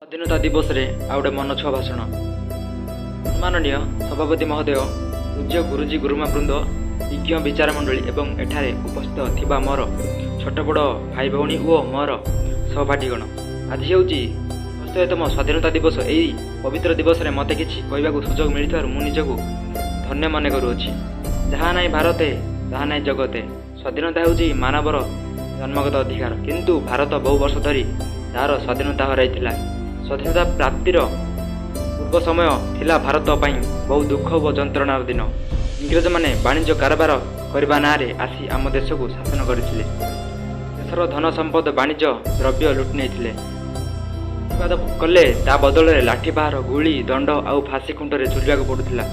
ସ୍ୱାଧୀନତା ଦିବସରେ ଆଉ ଗୋଟେ ମନଛୁଆଁ ଭାଷଣ। ସମ୍ମାନନୀୟ ସଭାପତି ମହୋଦୟ, ପୂଜ୍ୟ ଗୁରୁଜୀ ଗୁରୁମା ବୃନ୍ଦ, ବିଜ୍ଞ ବିଚାର ମଣ୍ଡଳୀ ଏବଂ ଏଠାରେ ଉପସ୍ଥିତ ଥିବା ମୋର ଛୋଟ ବଡ଼ ଭାଇ ଭଉଣୀ ଓ ମୋର ସହପାଠୀଗଣ, ଆଜି ହେଉଛି 75ତମ ସ୍ୱାଧୀନତା ଦିବସ। ଏହି ପବିତ୍ର ଦିବସରେ ମୋତେ କିଛି କହିବାକୁ ସୁଯୋଗ ମିଳିଥିବାରୁ ମୁଁ ନିଜକୁ ଧନ୍ୟ ମନେ କରୁଅଛି। ଯାହା ନାହିଁ ଭାରତେ, ତାହା ନାହିଁ ଜଗତେ। ସ୍ୱାଧୀନତା ହେଉଛି ମାନବର ଜନ୍ମଗତ ଅଧିକାର। କିନ୍ତୁ ଭାରତ ବହୁ ବର୍ଷ ଧରି ତାହାର ସ୍ୱାଧୀନତା ହରାଇଥିଲା। ସ୍ୱାଧୀନତା ପ୍ରାପ୍ତିର ପୂର୍ବ ସମୟ ଥିଲା ଭାରତ ପାଇଁ ବହୁ ଦୁଃଖ ଓ ଯନ୍ତ୍ରଣାର ଦିନ। ଇଂରେଜମାନେ ବାଣିଜ୍ୟ କାରବାର କରିବା ନାଁରେ ଆସି ଆମ ଦେଶକୁ ଶାସନ କରିଥିଲେ। ଦେଶର ଧନ ସମ୍ପଦ, ବାଣିଜ୍ୟ ଦ୍ରବ୍ୟ ଲୁଟି ନେଇଥିଲେ। ପ୍ରତିବାଦ କଲେ ତା ବଦଳରେ ଲାଠି ପାହାର, ଗୁଳି, ଦଣ୍ଡ ଆଉ ଫାଶୀ ଖୁଣ୍ଟରେ ଝୁଲିବାକୁ ପଡ଼ୁଥିଲା।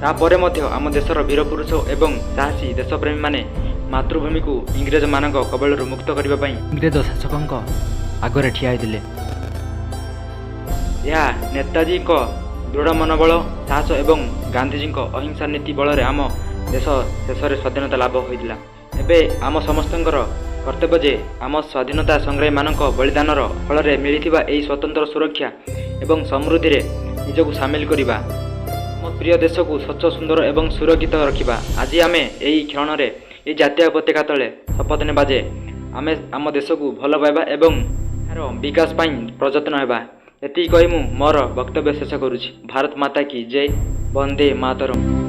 ତାପରେ ମଧ୍ୟ ଆମ ଦେଶର ବୀରପୁରୁଷ ଏବଂ ସାହସୀ ଦେଶପ୍ରେମୀମାନେ ମାତୃଭୂମିକୁ ଇଂରେଜମାନଙ୍କ କବଳରୁ ମୁକ୍ତ କରିବା ପାଇଁ ଇଂରେଜ ଶାସକଙ୍କ ଆଗରେ ଠିଆ ହୋଇଥିଲେ। ଏହା ନେତାଜୀଙ୍କ ଦୃଢ଼ ମନୋବଳ, ସାହସ ଏବଂ ଗାନ୍ଧିଜୀଙ୍କ ଅହିଂସା ନୀତି ବଳରେ ଆମ ଦେଶ ଶେଷରେ ସ୍ୱାଧୀନତା ଲାଭ ହୋଇଥିଲା। ଏବେ ଆମ ସମସ୍ତଙ୍କର କର୍ତ୍ତବ୍ୟ ଯେ ଆମ ସ୍ୱାଧୀନତା ସଂଗ୍ରାମୀମାନଙ୍କ ବଳିଦାନର ଫଳରେ ମିଳିଥିବା ଏହି ସ୍ୱତନ୍ତ୍ର ସୁରକ୍ଷା ଏବଂ ସମୃଦ୍ଧିରେ ନିଜକୁ ସାମିଲ କରିବା। ଆମ ପ୍ରିୟ ଦେଶକୁ ସ୍ୱଚ୍ଛ, ସୁନ୍ଦର ଏବଂ ସୁରକ୍ଷିତ ରଖିବା। ଆଜି ଆମେ ଏହି କ୍ଷଣରେ ଏହି ଜାତୀୟ ପତାକା ତଳେ ଶପଥ ନେବା ଯେ ଆମେ ଆମ ଦେଶକୁ ଭଲ ପାଇବା ଏବଂ ଏହାର ବିକାଶ ପାଇଁ ପ୍ରଯତ୍ନ ହେବା। ଏତିକି କହି ମୁଁ ମୋର ବକ୍ତବ୍ୟ ଶେଷ କରୁଛି। ଭାରତ ମାତା କି ଜୟ! ବନ୍ଦେ ମାତରମ୍!